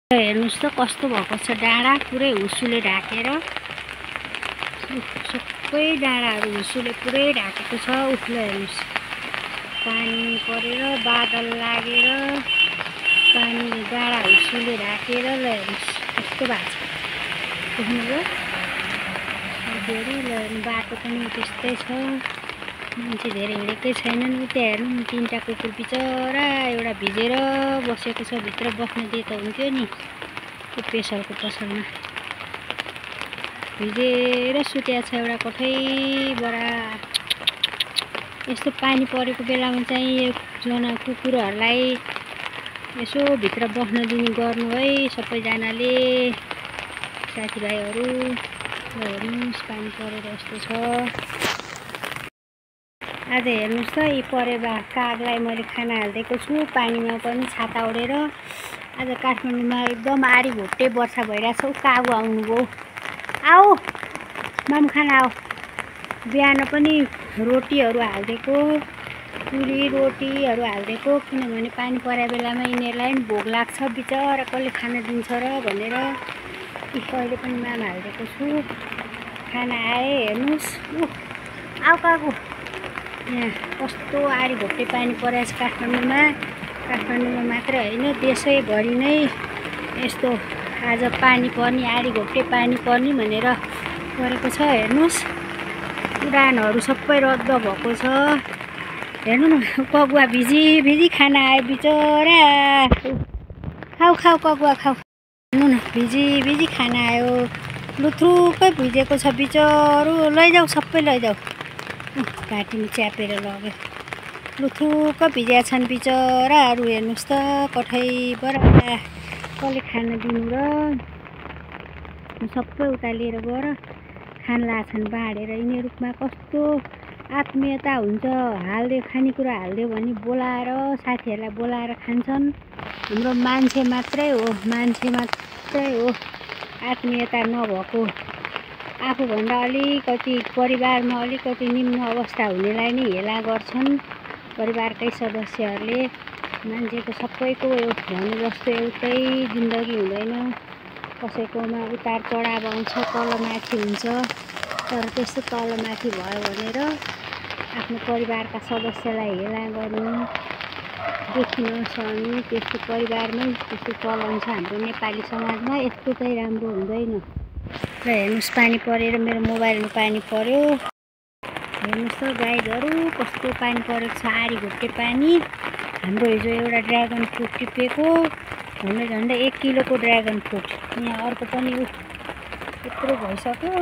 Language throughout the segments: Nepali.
हेर्नुस् त कस्तो भएको छ डाँडा पुरै हुसुले ढाकेर सबै डाँडाहरू हुसुले पुरै ढाकेको छ। उठ्लो हेर्नुस् पानी परेर बादल लागेर पानी डाँडा हुसुले ढाकेर ल हेर्नुस् कस्तो भएको छ देख्नुभयो। ल बाटो पनि त्यस्तै छ, मान्छे धेरै हिँडेकै छैनन्। उता हेर्नु तीनटा कुकुर बिचरा एउटा भिजेर बसेको छ, भित्र बस्न दिए त हुन्थ्यो नि। त्यो पेसलको पसलमा भिजेर सुत्या छ एउटा कोठैबाट। यस्तो पानी परेको बेलामा चाहिँ एकजना कुकुरहरूलाई यसो भित्र बस्न दिने गर्नु है सबैजनाले, साथीभाइहरू। हेर्नुहोस् पानी परेर यस्तो छ। आज हेर्नुहोस् त यी परेवा कागलाई मैले खाना हालिदिएको छु पानीमा पनि छाता ओढेर। आज काठमाडौँमा एकदम आरी घोटे वर्षा भइरहेछ। कागु आउनुभयो, आओ माम खाना आओ। बिहान पनि रोटीहरू हालिदिएको, पुरी रोटीहरू हालिदिएको, किनभने पानी परे बेलामा यिनीहरूलाई पनि भोक लाग्छ, बिचरा कसले खाना दिन्छ र भनेर अहिले पनि माम हालिदिएको छु। खाना आए हेर्नुहोस्। आओ कागु। यहाँ कस्तो आरी घोटे पानी परेछ काठमाडौँमा। काठमाडौँमा मात्र होइन देशैभरि नै यस्तो आज पानी पर्ने, आरी घोटे पानी पर्ने भनेर परेको छ। हेर्नुहोस् उडानहरू सबै रद्द भएको छ। हेर्नु न कगुवा भिजी भिजी खाना आयो बिचरा। खाऊ खाऊ कगुवा खाऊ। हेर्नु न भिजी भिजी खाना आयो, लुथ्रुकै भिजेको छ बिचरो। लैजाऊ सबै लैजाऊ। घाँटीमा च्यापेर लग्यो, लुथुक्क भिजेका छन् बिचराहरू। हेर्नुहोस् त कठैबाट कसले खाना दिनु र। सबै उता लिएर गएर खान लाग्छन् बाँडेर। यिनीहरूमा कस्तो आत्मीयता हुन्छ, हालिदियो खानेकुरा हालिदियो भने बोलाएर साथीहरूलाई बोलाएर खान्छन्। हाम्रो मान्छे मात्रै हो आत्मीयता नभएको। आफूभन्दा अलिकति परिवारमा अलिकति निम्न अवस्था हुनेलाई नै हेला गर्छन् परिवारकै सदस्यहरूले। मान्छेको सबैको भने जस्तो एउटै जिन्दगी हुँदैन, कसैकोमा उतार चढाव आउँछ, तलमाथि हुन्छ। तर त्यस्तो तलमाथि भयो भनेर आफ्नो परिवारका सदस्यलाई हेला गर्नु, देखिन सक्नु, त्यस्तो परिवारमै त्यस्तो चलन छ हाम्रो नेपाली समाजमा। यस्तो चाहिँ राम्रो हुँदैन। र हेर्नुहोस् पानी परेर मेरो मोबाइलमा पानी पर्यो। हेर्नुहोस् त गाइजहरू कस्तो पानी परेको छ, आरी घोटे पानी। हाम्रो हिजो एउटा ड्र्यागन फ्रुट टिपेको, झन्डै 1 किलोको ड्र्यागन फ्रुट। यहाँ अर्को पनि यत्रो भइसक्यो,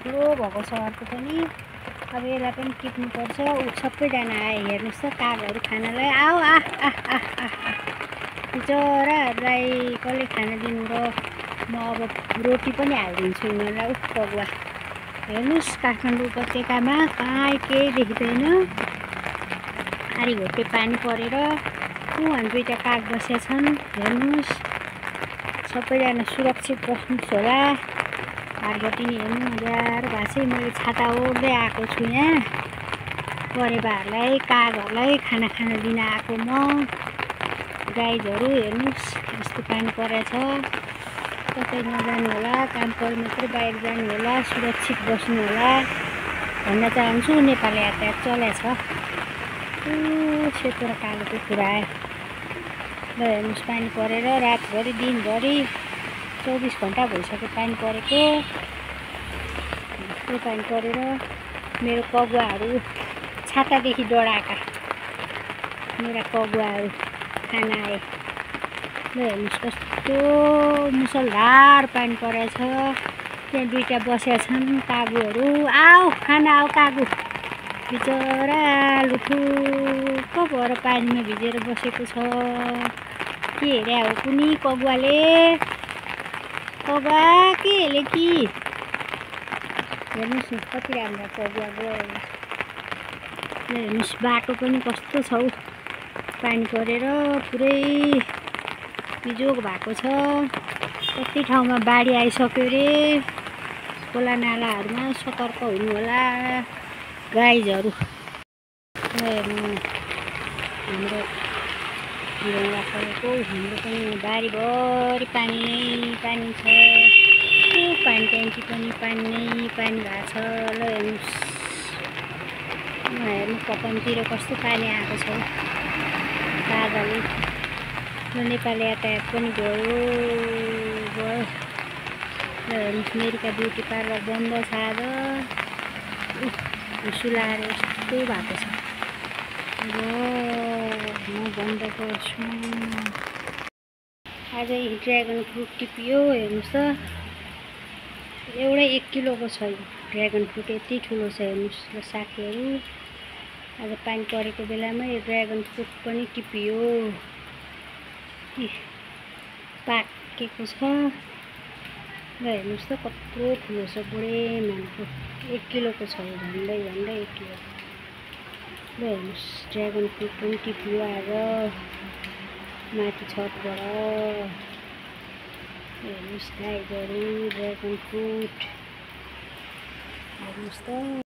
ठुलो भएको छ अर्को पनि। अब यसलाई पनि टिप्नुपर्छ। सबैजना आए हेर्नुहोस् त कागहरू खानालाई। आओ बिचराहरूलाई कसले खाना दिनु र। म अब रोटी पनि हालिदिन्छु यिनीहरूलाई। कगुवा हेर्नुहोस् काठमाडौँ उपत्यकामा कहाँ केही देखिँदैन, आरी घोटे पानी परेर उहाँ 2टा काग बसेका छन्। हेर्नुहोस् सबैजना सुरक्षित बस्नुहोस् होला। हातबाट नि हेर्नु मजारो भएको छ। मैले छाता ओढ्दै आएको छु यहाँ परेवाहरूलाई कागहरूलाई खाना दिन आएको म। गाइजहरू हेर्नुहोस् यस्तो पानी परेछ। कतै नजानु होला, काम पऱ्यो मात्रै बाहिर जानु होला, सुरक्षित बस्नु होला भन्न चाहन्छु। नेपाली यातायात चलेछ। सेतो र कालो कुकुर आयो। ल हेर्नुहोस् पानी परेर रातभरि दिनभरि 24 घन्टा भइसक्यो पानी परेको। यस्तो पानी परेर मेरो कगुवाहरू छातादेखि डढाएका मेरा कगुवाहरू खाना आए। ल हेर्नुहोस् कस्तो मुसलधार पानी परेछ। त्यहाँ 2टा बसेका छन् कागुहरू। आओ खाना आओ कागु। बिचरा लुथुक्क भएर पानीमा भिजेर बसेको छ। के हेरे हो कुनी कगुवाले। कगुवा के हेले कि। हेर्नुहोस् न कति राम्रो कगुवा गयो। हेर्नुहोस् बाटो पनि कस्तो छ हौ, पानी परेर पुरै बिजोग भएको छ। कति ठाउँमा बाढी आइसक्यो रे। खोला नालाहरूमा सतर्क हुनु होला गाइजहरू। हेर्नु हाम्रो राखेको हाम्रो पनि बारीभरि पानी नै पानी छ। पानी ट्याङ्की पनि पानी नै पानी भएको छ। ल हेर्नुहोस्, हेर्नु कपानतिर कस्तो पानी आएको छ बादलले। ल नेपाली यातायात पनि गयो। ल हेर्नुहोस्, मेरिका ब्युटी पार्लर बन्द छ आज। सुलाएर यस्तो भएको छ। म बन्द गर्छु। आज ड्र्यागन फ्रुट टिपियो। हेर्नुहोस् त, एउटै 1 किलोको छ यो ड्र्यागन फ्रुट, यति ठुलो छ। हेर्नुहोस् ल साथीहरू, आज पानी परेको बेलामा यो ड्र्यागन फ्रुट पनि टिपियो। पाकेको छ। ल हेर्नुहोस् त कत्रो ठुलो छ, बुढे मानको 1 किलोको छ यो, झन्डै 1 किलो। ल हेर्नुहोस्, ड्र्यागन फ्रुट पनि टिप्यो आज माथि छतबाट। हेर्नुहोस् गाईगरू, ड्र्यागन फ्रुट हेर्नुहोस् त।